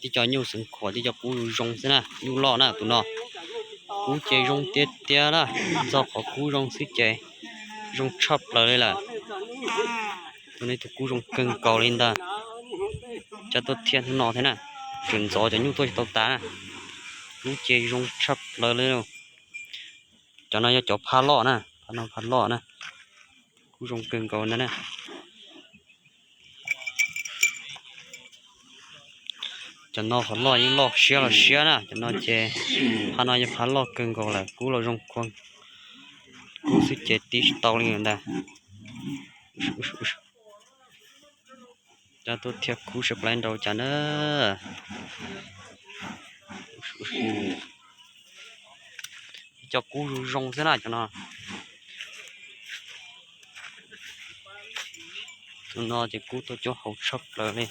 Tib co nyuj xeev khuam, tib co kub zoo zoo xwb na, nyuj loj na tus no. Kub ces zoo tiag tiag na, txog qhov kub zoo xwb ces zoo tshaj plaws li lawm. Tus no ib tug kub zoo kawg nkaus li ntag. Cov tuaj thiaj hnub no thiab na, tseem ntxov cov nyuj tuaj tsis tau tas na. Kub ces zoo tshaj plaws li. Cov no yog cov phaj loj na, phaj no phaj loj na. Kub zoo kawg nkaus ntag na. Cov no qhov loj yeej loj siab los siab na, cov no ces phaj no yog phaj loj kawg nkaus lawm, kub los zoo kub xwb ces tiv tsis tau li ntag. Cov tuaj thiaj kub sawv plab nrau cas na. Ib co kub zoo zoo xwb na cov no. Tus no ces kub tuaj cuab haus tshaj plaws li.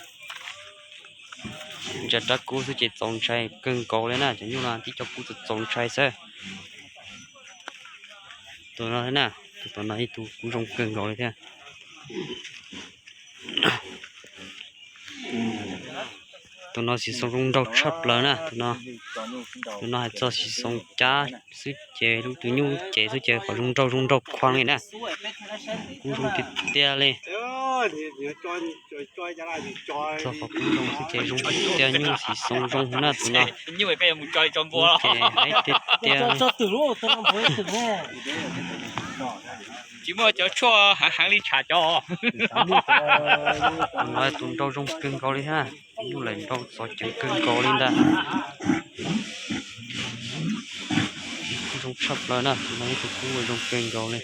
Ntsia rab kub xwb ces txaus ntshai kawg nkaus li na, cov nyuj no tib co kub txaus txaus ntshai xwb. Tus no thiab na, tus tom no ib tug kub zoo kawg nkaus li thiab. Tus no xis xoos zoo nraug tshaj plaws na, tus no, tus no hais txog xis xoos cab xwb ces lub tus nyuj lub cev xwb ces qhov zoo nraug zoo nraug khuag li na. Kub zoo tiag tiag li. Txog qhov kub zoo xwb ces zoo tiag tiag, nyuj xis xoos zoo na tus no. Ces aib tiag tiag. Tsis muaj cov tshuaj heev heev li tsham cov. Tus no tus nrau zoo kawg nkaus li thiab, nyuj lawm nrau txov ceev kawg nkaus li ntag. Zoo tshaj plaws na, tus no ib tug kub zoo kawg nkaus li.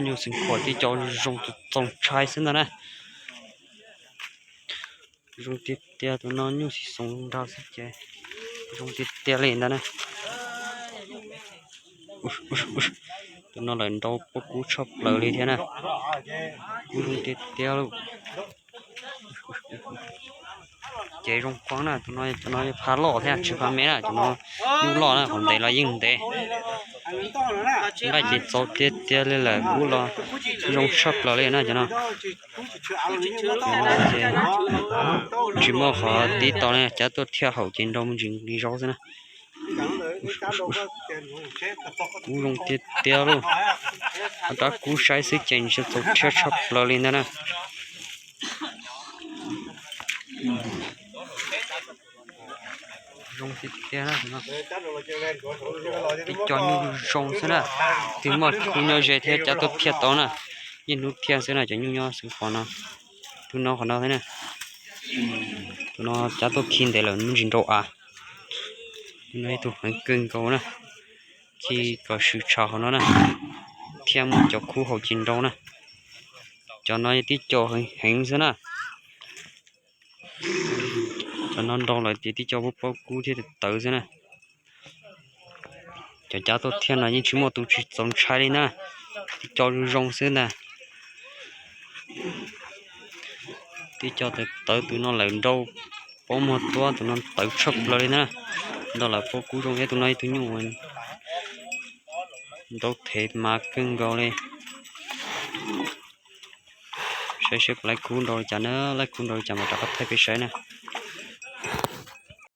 Nyuj xeev khuam tib co zoo txaus ntshai xwb ntag na. Zoo tiag tiag, tus no nyuj xis xoos nraug xwb ces zoo tiag tiag li ntag na. Tus no lawm nrau pob kub tshaj plaws li thiab na. Kub zoo tiag tiag lauj. Ces zoo khuab na, tus no, cov no yog phaj loj thiab tsis phaj me na, cov no nyuj loj na, qhov ntev los yeej ntev. Nqaij ces txaus tiag tiag li lawm, kub los zoo tshaj plaws li na cov no. Tsis muaj qhov tiv tau li, cav tuaj thiaj haum ces nrau me ntsis li zaub xwb na. Kub zoo tiag tiag lauj. Rab kub saib xwb ces ntshe txaus rhiab tshaj plaws li ntag na. Zoo tiag tiag na. Ib co nyuj zoo xwb na. Twb muaj khub nyob ze thiab cav tuaj thiaj tau na. Yeej hnub thiaj xwb na, cov nyuj nyob xwb qhov no. Tus no qhov no thiab na. Tus no cav tuaj khi ntev lawm me ntsis nrau av. Tus no ib tug heev kawg nkaus na. Khi kom swm tshav hauv no na, thiaj muaj cov khub haum ces nrau na. Cov no yog tib co heev heev xwb na. Cov no nrau lawm ces tib co pob kub thiab tawv xwb na. Cov cav tuaj thiaj no yeej tsis muaj tus tsis txaus ntshai li na. Tib co zoo zoo xwb ntag. Tib co tawv tawv, tus no lawm nrau pob muag tuab, tus no tawv tshaj plaws li na. Nrau lawm pob kub zoo thiab, tus no ib tug nyuj nrau thev mas kawg nkaus li. Saib seb puas laib kub nrau li cas na, laib kub nrau li cas mas rov qab thaij peb saib na.